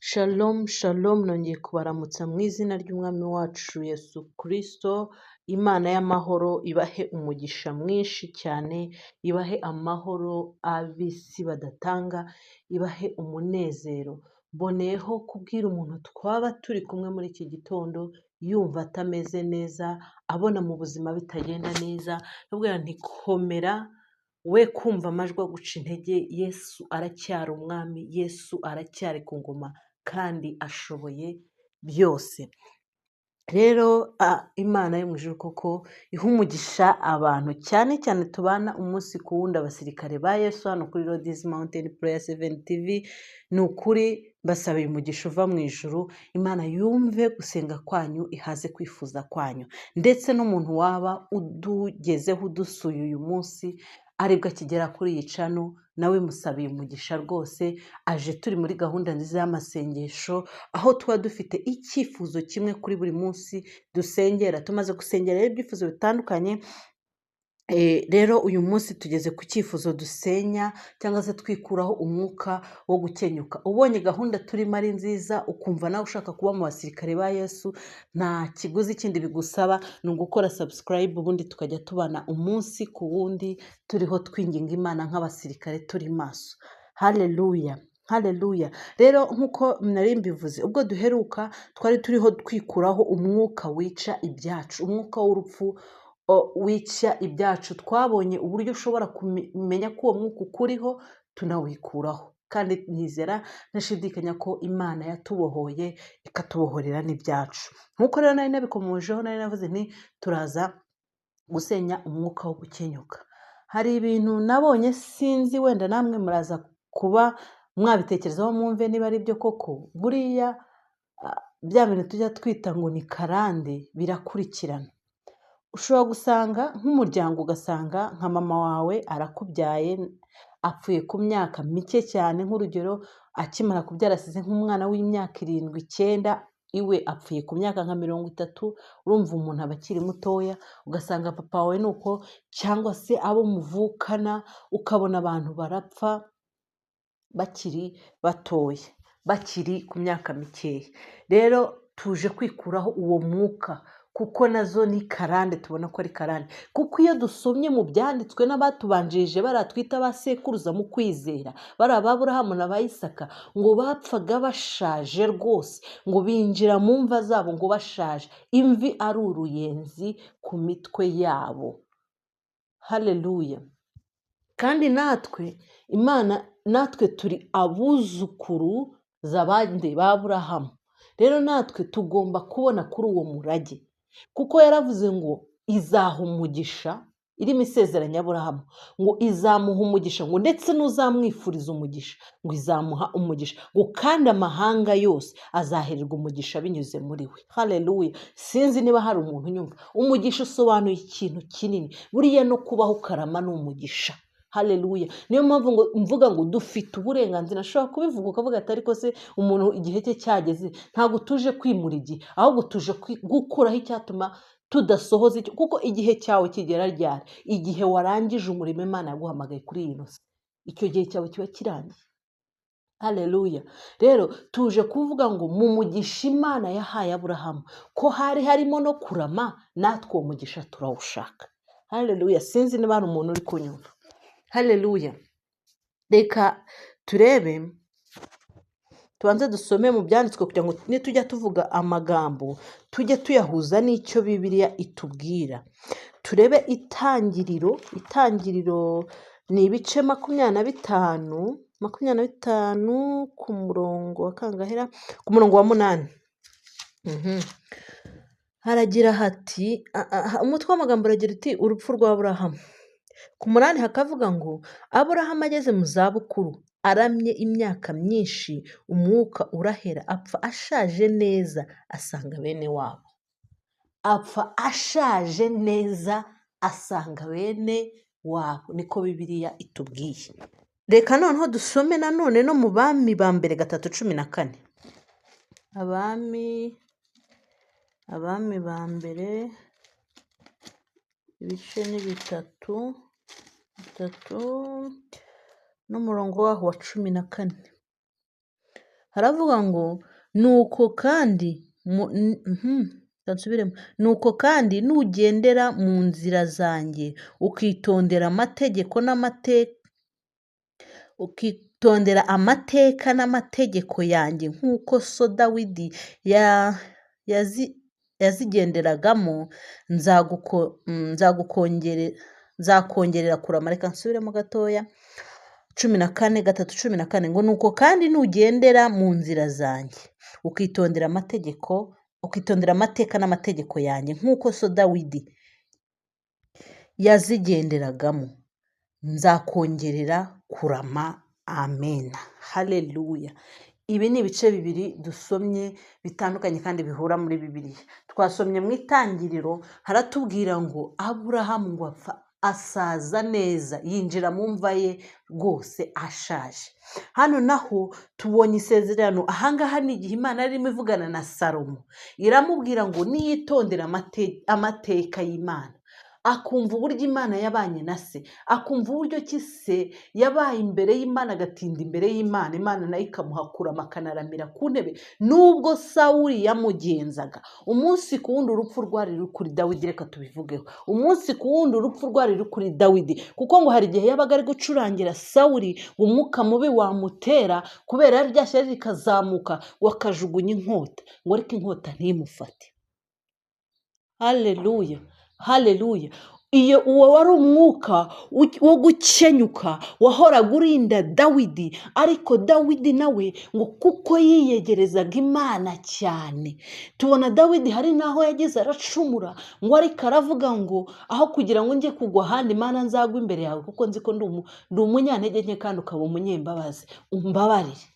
Shalom shalom, nongeye kubaramutsa mu izina ry'Umwami wacu Yesu Kristo. Imana y'amahoro ibahe umugisha mwinshi cyane, ibahe amahoro ab'isi badatanga, ibahe umunezero. Mboneyeho kubwira umuntu twaba turi kumwe muri iki gitondo yumva atameze neza, abona mu buzima bitagenda neza, ndamubwira nti komera, we kumva amajwi aguca intege, Yesu aracyari umwami, Yesu aracyari ku ngoma kandi ashoboye byose. Rero Imana yo mu ijuru koko iha umugisha abantu cyane cyane tubana umunsi ku wundi, abasirikare ba Yesu hano kuri Lord's Mountain Prayer 7 TV. Ni ukuri mbasabiye umugisha uva mu ijuru, Imana yumve gusenga kwanyu, ihaze kwifuza kwanyu, ndetse n'umuntu waba udugezeho udusuye uyu munsi aribwo akigera kuri iyi channel, nawe musabiye umugisha rwose. Aje turi muri gahunda nziza y'amasengesho, aho tuba dufite icyifuzo kimwe kuri buri munsi dusengera. Tumaze gusengera rero ibyifuzo bitandukanye. Rero uyu munsi tugeze ku cyifuzo dusenya cyangwa se twikuraho umwuka wo gukenyuka. Ubonye gahunda turimo ari nziza, ukumva nawe ushaka kuba mu basirikare ba Yesu, nta kiguzi kindi bigusaba, ni ugukora subscribe, ubundi tukajya tubana umunsi ku wundi turiho twinginga Imana nk'abasirikare turi maso. Haleluya, haleluya. Rero nk'uko nari mbivuze, ubwo duheruka twari turiho twikuraho umwuka wica ibyacu, umwuka w'urupfu wica ibyacu. Twabonye uburyo ushobora kumenya ko uwo mwuka ukuriho, tunawikuraho, kandi nizera ntashidikanya ko Imana yatubohoye ikatubohorera n'ibyacu. Nk'uko rero nari nabikomojeho, nari navuze nti turaza gusenya umwuka wo gukenyuka. Hari ibintu nabonye, sinzi wenda namwe muraza kuba mwabitekerezaho mwumve niba ari byo koko. Buriya bya bintu tujya twita ngo ni karande birakurikirana. Ushobora gusanga nk'umuryango, ugasanga nka mama wawe arakubyaye apfuye ku myaka mike cyane, nk'urugero akimara kubyara asize nk'umwana w'imyaka 7 9, iwe apfuye ku myaka nka 30. Urumva umuntu aba akiri mutoya. Ugasanga papa wawe ni uko, cyangwa se abo muvukana, ukabona abantu barapfa bakiri batoya, bakiri ku myaka mikeya. Rero tuje kwikuraho uwo mwuka, kuko nazo ni karande, tubona ko ari karande. Kuko iyo dusomye mu byanditswe n'abatubanjirije baratwita ba sekuruza mu kwizera, bari Aburahamu na ba Isaka, ngo bapfaga bashaje rwose, ngo binjira mu mva zabo ngo bashaje, imvi ari uruyenzi ku mitwe yabo. Haleluya. Kandi natwe Imana, natwe turi abuzukuru z'abandi ba Aburahamu. Rero natwe tugomba kubona kuri uwo murage, kuko yaravuze ngo izaha umugisha, irimo isezeranya Aburahamu ngo izamuha umugisha, ngo ndetse n'uzamwifuriza umugisha ngo izamuha umugisha, ngo kandi amahanga yose azahererwa umugisha binyuze muri we. Haleluya. Sinzi niba hari umuntu unyumva. Umugisha usobanuye ikintu kinini. Buriya no kubaho ukarama ni umugisha. Haleluya. Niyo mpamvu ngo mvuga ngo dufite uburenganzira. Nshobora kubivuga ukavuga ati ariko se umuntu igihe cye cyageze. Ntabwo tuje kwimura igihe, ahubwo tuje gukuraho icyatuma tudasohoza icyo, kuko igihe cyawe kigera ryari? Igihe warangije umurimo Imana yaguhamagaye kuri iyi si, icyo gihe cyawe kiba kirangiye. Haleluya. Rero tuje kuvuga ngo mu mugisha Imana yahaye Aburahamu, ko hari harimo no kurama, natwe uwo mugisha turawushaka. Haleluya. Sinzi niba hari umuntu uri kunyumva. Haleluya. Reka turebe, tubanze dusome mu byanditswe kugira ngo nitujya tuvuga amagambo tujye tuyahuza n'icyo Bibiliya itubwira. Turebe itangiriro, itangiriro ni ibice 25, 25 ku murongo wa kangahera, ku murongo wa 8. Haragira hati, umutwe w'amagambo uragira uti urupfu rwa Aburahamu. Ku 8 hakavuga ngo Aburahamu ageze mu zabukuru, aramye imyaka myinshi, umwuka urahera, apfa ashaje neza asanga bene wabo. Apfa ashaje neza asanga bene wabo, niko Bibiliya itubwiye. Reka noneho dusome nanone no mu Bami ba mbere 3:14. Abami ba mbere ibice ni 3, 3 n'umurongo waho wa 14. Haravuga ngo nuko kandi nsubiremo, nuko kandi nugendera mu nzira zanjye ukitondera amategeko n'amateka, ukitondera amateka n'amategeko yanjye nk'uko so Dawidi yazigenderagamo, nzakongerera kurama. Reka nsubiremo gatoya. 14, 3:14 ngo nuko kandi nugendera mu nzira zanjye ukitondera amategeko, ukitondera amateka n'amategeko yanjye nk'uko so Dawidi yazigenderagamo, nzakongerera kurama. Amena, haleluya. Ibi ni ibice bibiri dusomye bitandukanye kandi bihura muri Bibiliya. Twasomye mu Itangiriro, haratubwira ngo Aburahamu ngo apfa asaza neza, yinjira mu mva ye rwose ashaje. Hano naho tubonye isezerano. Ahangaha ni igihe Imana yarimo ivugana na Salomo, iramubwira ngo niyitondera amateka y'Imana, akumva uburyo Imana yabanye na se, akumva uburyo ki se yabaye imbere y'Imana, agatinda imbere y'Imana, Imana nayo ikamuha kurama akanaramira ku ntebe, nubwo Sawuli yamugenzaga umunsi ku wundi. Urupfu rwari ruri kuri Dawidi, reka tubivugeho, umunsi ku wundi urupfu rwari ruri kuri Dawidi, kuko ngo hari igihe yabaga ari gucurangira Sawuli, umwuka mubi wamutera kubera rya shyari rikazamuka, ngo akajugunya inkota, ngo ariko inkota ntimufate. Haleluya, haleluya. Iyo uwo wari umwuka wo gukenyuka wahoraga urinda Dawidi, ariko Dawidi nawe ngo kuko yiyegerezaga Imana cyane, tubona Dawidi hari n'aho yageze aracumura, ngo ariko aravuga ngo aho kugira ngo njye kugwa ahandi, Imana nzagwa imbere yawe, kuko nzi ko ndi umunyantege nke kandi ukaba umunyembabazi, umbabarire.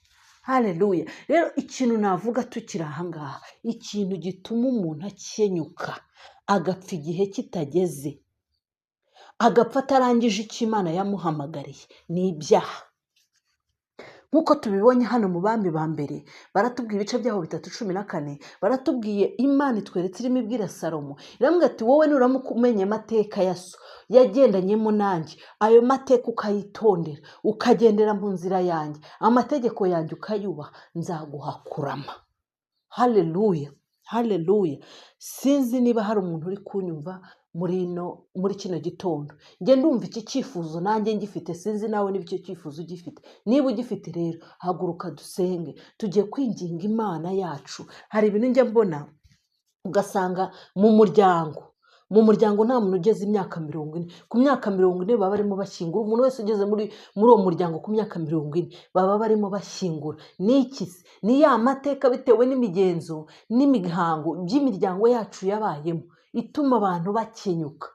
Haleluya. Rero ikintu navuga tukiri ahangaha, ikintu gituma umuntu akenyuka agapfa igihe kitageze, agapfa atarangije icyo Imana yamuhamagariye, ni ibyaha. Nk'uko tubibonye hano mu Bami ba Mbere, baratubwiye ibice byaho 3:14, baratubwiye Imana itweretse irimo ibwira Salomo, iramubwira ati wowe nuramuka umenya amateka ya so yagendanyemo nanjye, ayo mateka ukayitondera, ukagendera mu nzira yanjye, amategeko yanjye ukayubaha, nzaguha kurama. Haleluya, haleluya. Sinzi niba hari umuntu uri kunyumva muri kino gitondo. Njye ndumva iki cyifuzo nanjye ngifite, sinzi nawe niba icyo cyifuzo ugifite. Niba ugifite rero haguruka dusenge, tugiye kwinginga Imana yacu. Hari ibintu njya mbona ugasanga mu muryango nta muntu ugeze imyaka 40. Ku myaka 40 baba barimo bashyingura. Umuntu wese ugeze muri uwo muryango ku myaka 40 baba barimo bashyingura. Ni iki se? Ni ya mateka bitewe n'imigenzo n'imihango by'imiryango yacu yabayemo ituma abantu bakenyuka.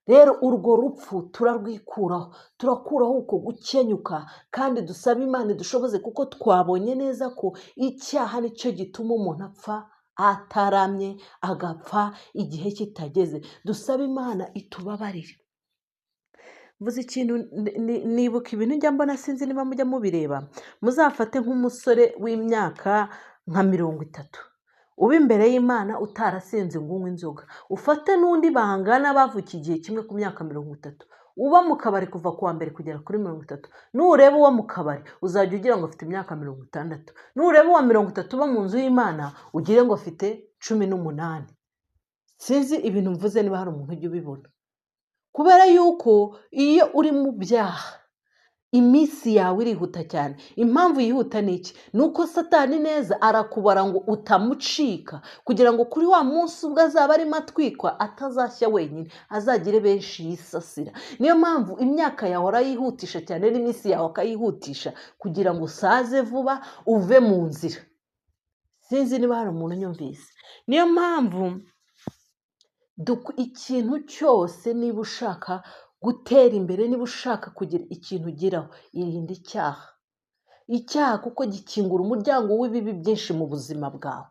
Rero urwo rupfu turarwikuraho, turakuraho uko gukenyuka, kandi dusaba Imana idushoboze, kuko twabonye neza ko icyaha nicyo gituma umuntu apfa ataramye, agapfa igihe kitageze. Dusaba Imana itubabarire. Mvuze ikintu, nibuka ibintu njya mbona, sinzi niba mujya mubireba. Muzafate nk'umusore w'imyaka nka 30 uba imbere y'Imana utarasenze ngo unywe inzoga, ufate n'undi bangana bavukiye igihe kimwe ku myaka 30 uba mu kabari kuva ku wa mbere kugera kuri 30. Nureba uwo mu kabari uzajya ugira ngo afite imyaka 60, nureba uwa 30 uba mu nzu y'Imana ugire ngo afite 18. Sinzi ibintu mvuze niba hari umuntu ujya ubibona, kubera yuko iyo uri mu byaha iminsi yawe irihuta cyane. Impamvu yihuta ni iki? Ni uko Satani neza arakubara ngo utamucika, kugira ngo kuri wa munsi ubwo azaba arimo atwikwa atazashya wenyine, azagire benshi yisasira. Niyo mpamvu imyaka yawe arayihutisha cyane n'iminsi yawe akayihutisha, kugira ngo usaze vuba uve mu nzira. Sinzi niba hari umuntu unyumvise. Niyo mpamvu ikintu cyose, niba ushaka gutera imbere, niba ushaka kugira ikintu ugeraho, irinde icyaha. Icyaha kuko gikingura umuryango w'ibibi byinshi mu buzima bwawe.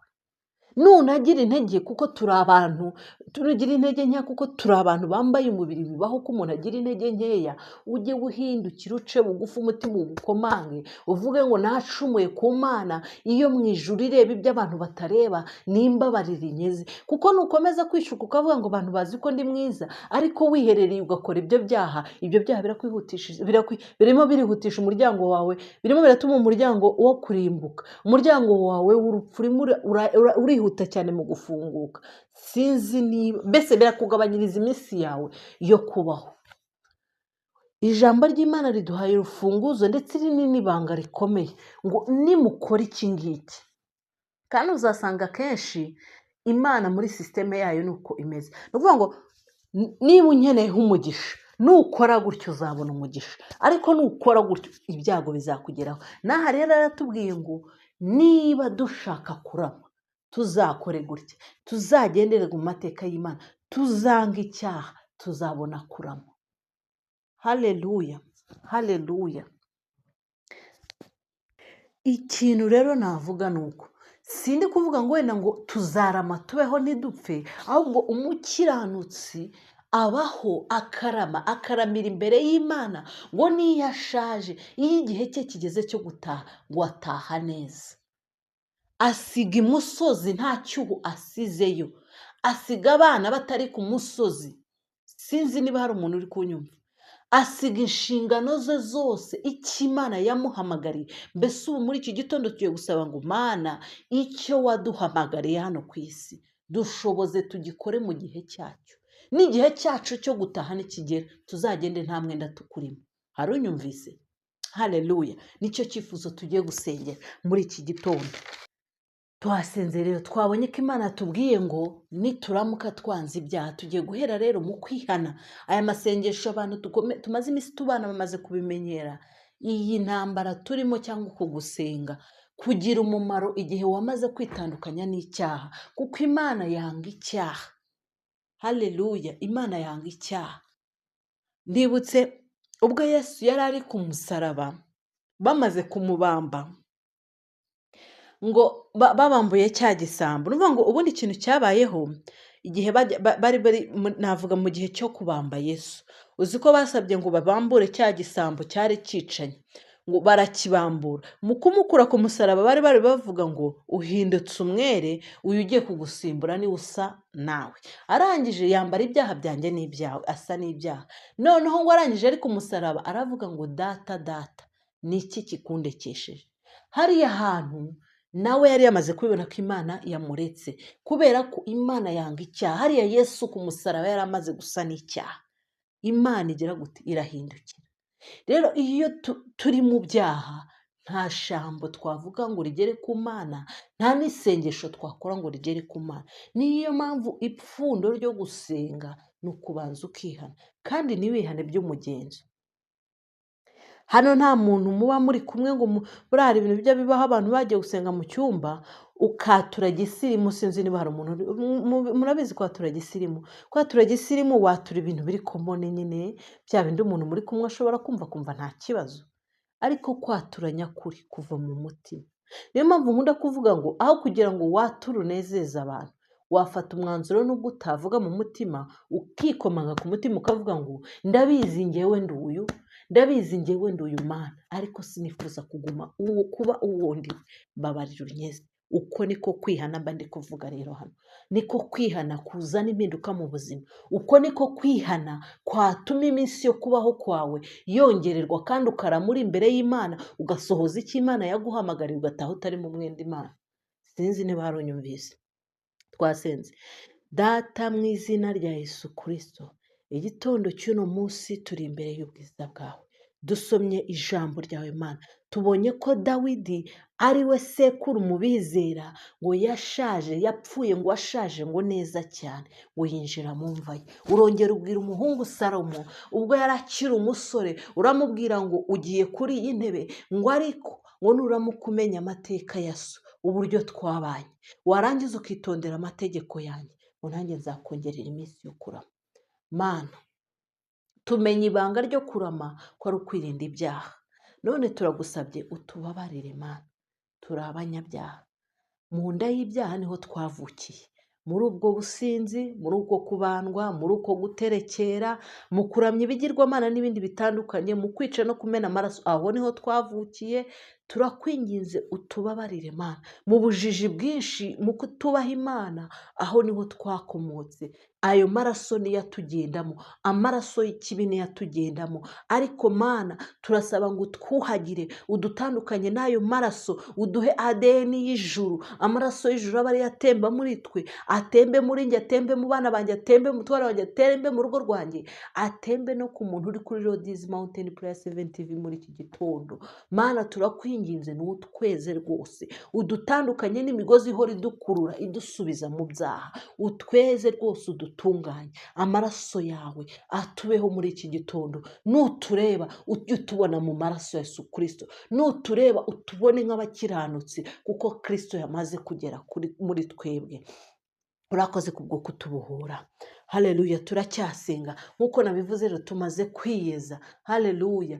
Nunagira intege kuko turi abantu, tunagira intege nkeya kuko turi abantu bambaye umubiri, bibaho ko umuntu agira intege nkeya, ujye uhindukira uce bugufi, umutima ugukomange, uvuge ngo nacumuye ku Mana, iyo mu ijuru ireba ibyo abantu batareba, nimbabarire inyeze. Kuko nukomeza kwishuka ukavuga ngo abantu bazi ko ndi mwiza, ariko wiherereye ugakora ibyo byaha, ibyo byaha birakwihutishije, birimo birihutisha umuryango wawe, birimo biratuma umuryango wo kurimbuka, umuryango wawe w'urupfu urimo urihuta cyane mu gufunguka. Sinzi niba mbese birakugabanyiriza iminsi yawe yo kubaho. Ijambo ry'Imana riduhaye urufunguzo, ndetse iri ni n'ibanga rikomeye, ngo nimukora iki ngiki. Kandi uzasanga akenshi Imana muri sisiteme yayo ni uko imeze. Ni ukuvuga ngo niba unkeneyeho umugisha, nukora gutyo uzabona umugisha, ariko nukora gutyo ibyago bizakugeraho. N'aha rero aratubwiye ngo niba dushaka kurama tuzakore gutya, tuzagendere mu mateka y'Imana, tuzanga icyaha, tuzabona kurama. Haleluya, haleluya. Ikintu rero navuga ni uko sindi kuvuga ngo wenda ngo tuzarama tubeho ntidupfe, ahubwo umukiranutsi abaho akarama, akaramira imbere y'Imana, ngo niyo ashaje, iyo igihe cye kigeze cyo gutaha, ngo ataha neza. Asiga imusozi nta cyuho asizeyo, asiga abana batari ku musozi. Sinzi niba hari umuntu uri kunyumva. Asiga inshingano ze zose, icyo Imana yamuhamagariye. Mbese ubu muri iki gitondo tugiye gusaba ngo Mana, icyo waduhamagariye hano ku isi dushoboze tugikore mu gihe cyacyo. N'igihe cyacu cyo gutaha nikigera, tuzagende nta mwenda tukurimo. Hari unyumvise? Haleluya. Nicyo cyifuzo tugiye gusengera muri iki gitondo. Twasenze rero, twabonye ko Imana yatubwiye ngo nituramuka twanze ibyaha. Tugiye guhera rero mu kwihana. Aya masengesho abantu tumaze iminsi tubana bamaze kubimenyera. Iyi ntambara turimo cyangwa uku gusenga kugira umumaro igihe wamaze kwitandukanya n'icyaha, kuko Imana yanga icyaha. Haleluya, Imana yanga icyaha. Ndibutse ubwo Yesu yari ari ku musaraba, bamaze kumubamba, ngo babambuye cya gisambo. Ni ukuvuga ngo ubundi ikintu cyabayeho igihe bari bari navuga mu gihe cyo kubamba Yesu, uzi ko basabye ngo babambure cya gisambo cyari cyicanye, ngo barakibambura. Mu kumukura ku musaraba bari bari bavuga ngo uhindutse umwere, uyu ugiye kugusimbura niwe usa nawe. Arangije yambara ibyaha byanjye n'ibyawe, asa n'ibyaha. Noneho ngo arangije ari ku musaraba aravuga ngo data, data, ni iki kikundekesheje? Hariya hantu nawe yari yamaze kubibona ko Imana yamuretse, kubera ko Imana yanga icyaha. Hariya Yesu ku musaraba yari amaze gusa n'icyaha. Imana igira gute? Irahindukira. Rero iyo turi mu byaha, nta jambo twavuga ngo rigere ku Mana, nta n'isengesho twakora ngo rigere ku Mana. Niyo mpamvu ipfundo ryo gusenga ni ukubanza ukihana, kandi ntiwihane by'umugenzo. Hano nta muntu muba muri kumwe ngo buriya hari ibintu bijya bibaho abantu bagiye gusenga mu cyumba, ukatura gisirimu. Sinzi niba hari umuntu murabizi kwatura gisirimu. Kwatura gisirimu watura ibintu biri komone nyine, bya bindi umuntu muri kumwe ashobora kumva akumva nta kibazo, ariko kwatura nyakuri kuva mu mutima. Niyo mpamvu nkunda kuvuga ngo aho kugira ngo wature unezeze abantu, wafata umwanzuro nubwo utavuga mu mutima, ukikomanga ku mutima ukavuga ngo ndabizi njyewe ndi uyu, ndabizi njyewe ndi uyu Mana, ariko sinifuza kuguma uwo kuba uwo ndi, mbabarira unyeze. Uko niko kwihana mba ndi kuvuga rero hano, niko kwihana kuzana impinduka mu buzima. Uko niko kwihana kwatuma iminsi yo kubaho kwawe yongererwa, kandi ukarama uri imbere y'Imana, ugasohoza icyo Imana yaguhamagariye, ugataha utari mu mwenda Imana. Sinzi niba hari unyumvise. Twasenze. Data, mu izina rya Yesu Kristo, igitondo cy'uno munsi turi imbere y'ubwiza bwawe. Dusomye ijambo ryawe Mana, tubonye ko Dawidi ari we sekuru mu bizera, ngo yashaje, yapfuye ngo ashaje ngo neza cyane, ngo yinjira mu mva ye. Urongera ubwira umuhungu Salomo ubwo yari akiri umusore, uramubwira ngo ugiye kuri iyi ntebe, ngo ariko ngo nuramuka umenya amateka ya so, uburyo twabanye, warangiza ukitondera amategeko yanjye, ngo nanjye nzakongerera iminsi yo kurama. Mana, tumenye ibanga ryo kurama ko ari ukwirinda ibyaha. None turagusabye utubabarire Mana, turi abanyabyaha. Mu nda y'ibyaha niho twavukiye, muri ubwo businzi, muri ubwo kubandwa, muri uko guterekera, mu kuramya ibigirwamana n'ibindi bitandukanye, mu kwica no kumena amaraso, aho niho twavukiye. Turakwinginze utubabarire Mana, mu bujiji bwinshi, mu kutubaha Imana, aho niho twakomotse. Ayo maraso niyo atugendamo, amaraso y'ikibi niyo atugendamo. Ariko Mana, turasaba ngo utwuhagire, udutandukanye n'ayo maraso, uduhe ADN y'ijuru, amaraso y'ijuru aba ariyo atemba muri twe, atembe muri njye, atembe mu bana banjye, atembe mu mutware wanjye, atembe mu rugo rwanjye, atembe no ku muntu uri kuri Lord's Mountain Prayer 7 TV muri iki gitondo. Mana, turakwinginze n'utweze rwose, udutandukanye n'imigozi ihora idukurura idusubiza mu byaha, utweze rwose, udutunganye, amaraso yawe atubeho muri iki gitondo. Nutureba ujye utubona mu maraso ya Yesu Kristo, nutureba utubone nk'abakiranutsi, kuko Kristo yamaze kugera muri twebwe. Urakoze kubwo kutubohora. Haleluya. Turacyasenga nk'uko nabivuze rero, tumaze kwiyeza. Haleluya.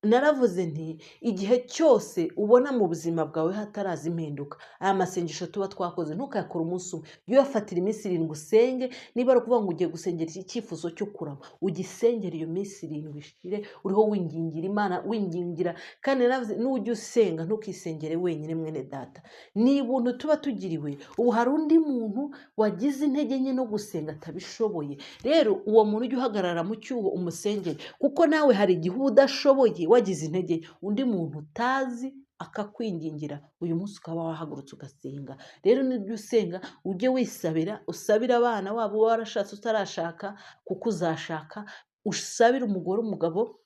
Naravuze nti igihe cyose ubona mu buzima bwawe hataraza impinduka, aya masengesho tuba twakoze ntukayakore umunsi umwe, jya uyafatira iminsi 7 usenge. Niba ari ukuvuga ngo ugiye gusengera iki cyifuzo cyo kurama, ugisengere iyo minsi 7 ishire uriho wingingira Imana, wingingira. Kandi naravuze nujya usenga ntukisengere wenyine mwene data, ni ubuntu tuba tugiriwe. Ubu hari undi muntu wagize intege nke no gusenga atabishoboye, rero uwo muntu ujye uhagarara mu cyuho umusengere, kuko nawe hari igihe uba udashoboye, wagize intege, undi muntu utazi akakwingingira, uyu munsi ukaba wahagurutse ugasenga. Rero nibyo usenga ujye wisabira, usabire abana waba warashatse utarashaka, kuko uzashaka, usabire umugore umugabo,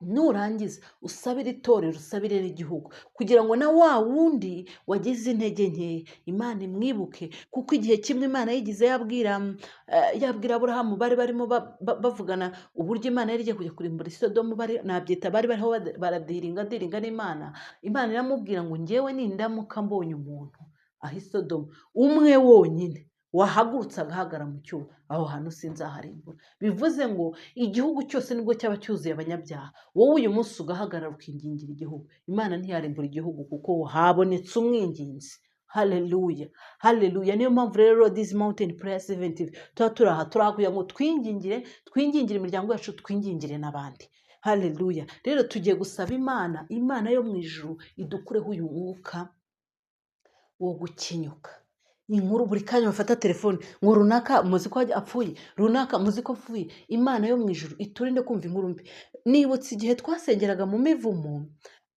nurangiza usabire itorero, usabire n'igihugu, kugira ngo na wa wundi wagize intege nke Imana imwibuke. Kuko igihe kimwe Imana yigize yabwira Aburahamu, bari barimo bavugana uburyo Imana yari igiye kujya kurimbura Sodomu, bari nabyita bari bariho baradiringa diringa n'Imana. Imana iramubwira ngo njyewe nindamuka mbonye umuntu aho i Sodomu umwe wonyine wahagurutse agahagarara mu cyuho, aho hantu sinzaharimbura. Bivuze ngo igihugu cyose nibwo cyaba cyuzuye abanyabyaha, wowe uyu munsi ugahagarara ukingingira igihugu, Imana ntiyarimbura igihugu kuko habonetse umwinginzi. Haleluya, haleluya. Niyo mpamvu rero Lord's Mountain Prayer 7 TV tuba turi aha, turi aha kugira ngo twingingire, twingingire imiryango yacu, twingingire n'abandi. Haleluya. Rero tugiye gusaba Imana, Imana yo mu ijuru idukureho uyu mwuka wo gukenyuka. Inkuru buri kanya bafata telefone ngo runaka muzi ko apfuye, runaka muzi ko apfuye. Imana yo mu ijuru iturinde kumva inkuru mbi. Nibutse igihe twasengeraga mu mivumo,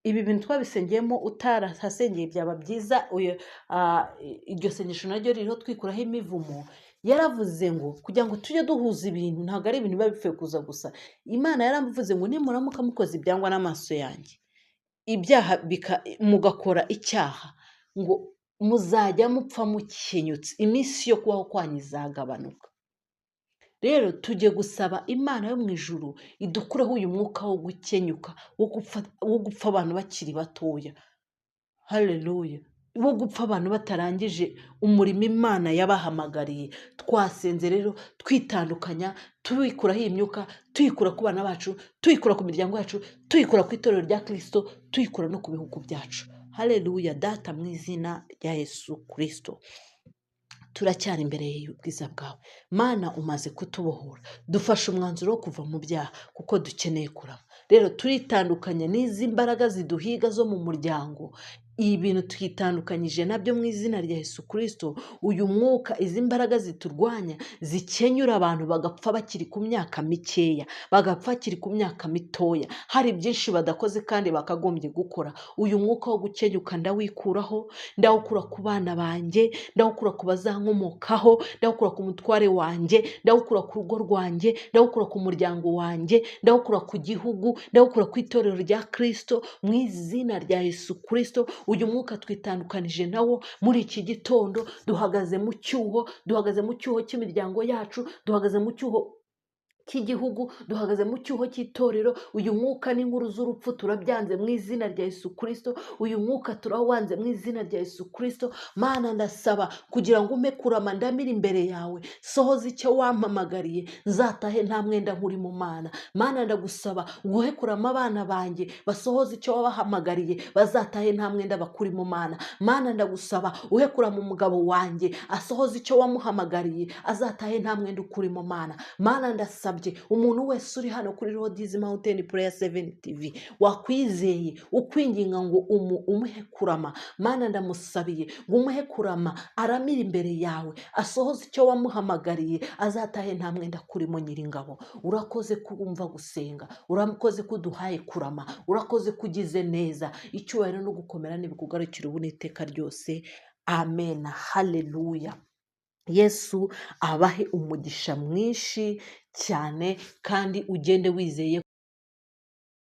ibi bintu twabisengeyemo, utarahasengeye byaba byiza, iryo sengesho naryo ririho twikuraho imivumo. Yaravuze ngo kugira ngo tujye duhuza ibintu, ntabwo ari ibintu biba bipfuye kuza gusa. Imana yaravuze ngo nimuramuka mukoze ibyangwa n'amaso yanjye, ibyaha mugakora icyaha, ngo muzajya mupfa mukenyutse, iminsi yo kubaho kwanyu izagabanuka. Rero tujye gusaba Imana yo mu ijuru idukureho uyu mwuka wo gukenyuka, wo gupfa abantu bakiri batoya. Haleluya. Wo gupfa abantu batarangije umurimo Imana yabahamagariye. Twasenze rero twitandukanya, tuyikuraho iyi myuka, tuyikura ku bana bacu, tuyikura ku miryango yacu, tuyikura ku itorero rya Kristo, tuyikura no ku bihugu byacu. Haleluya. Data, mu izina rya Yesu Kristo, turacyari imbere y'ubwiza bwawe. Mana, umaze kutubohora, dufashe umwanzuro wo kuva mu byaha kuko dukeneye kurama. Rero turitandukanya n'izi mbaraga ziduhiga zo mu muryango, ibi bintu twitandukanyije nabyo mu izina rya Yesu Kristo. Uyu mwuka, izi mbaraga ziturwanya zikenyura abantu bagapfa bakiri ku myaka mikeya, bagapfa bakiri ku myaka mitoya, hari byinshi badakoze kandi bakagombye gukora. Uyu mwuka wo gukenyuka ndawikuraho, ndawukura ku bana banjye, ndawukura ku bazankomokaho, ndawukura ku mutware wanjye, ndawukura ku rugo rwanjye, ndawukura ku muryango wanjye, ndawukura ku gihugu, ndawukura ku itorero rya Kristo mu izina rya Yesu Kristo. Uyu mwuka twitandukanije nawo muri iki gitondo. Duhagaze mu cyuho, duhagaze mu cyuho cy'imiryango yacu, duhagaze mu cyuho cy'igihugu, duhagaze mu cyuho cy'itorero. Uyu mwuka n'inkuru z'urupfu turabyanze mu izina rya Yesu Kristo. Uyu mwuka turawanze mu izina rya Yesu Kristo. Mana, ndasaba kugira ngo umpe kurama, ndamire imbere yawe, sohoza icyo wampamagariye, nzatahe nta mwenda nkuri mu Mana. Mana, ndagusaba nguhe kurama abana banjye, basohoze icyo wabahamagariye, bazatahe nta mwenda bakuri mu Mana. Mana, ndagusaba uhe kurama umugabo wanjye, asohoze icyo wamuhamagariye, azatahe nta mwenda ukuri mu Mana. Mana, ndasabye umuntu wese uri hano kuri Lord's Mountain Prayer 7 TV wakwizeye, ukwinginga ngo umuhe kurama. Mana, ndamusabiye ngo umuhe kurama, aramire imbere yawe, asohoze icyo wamuhamagariye, azatahe nta mwenda kurimo. Nyiringabo, urakoze kumva gusenga, urakoze kuduhaye kurama, urakoze kugize neza. Icyubahiro no gukomera nibikugarukira ubu n'iteka ryose. Amen. Haleluya. Yesu abahe umugisha mwinshi cyane, kandi ugende wizeye.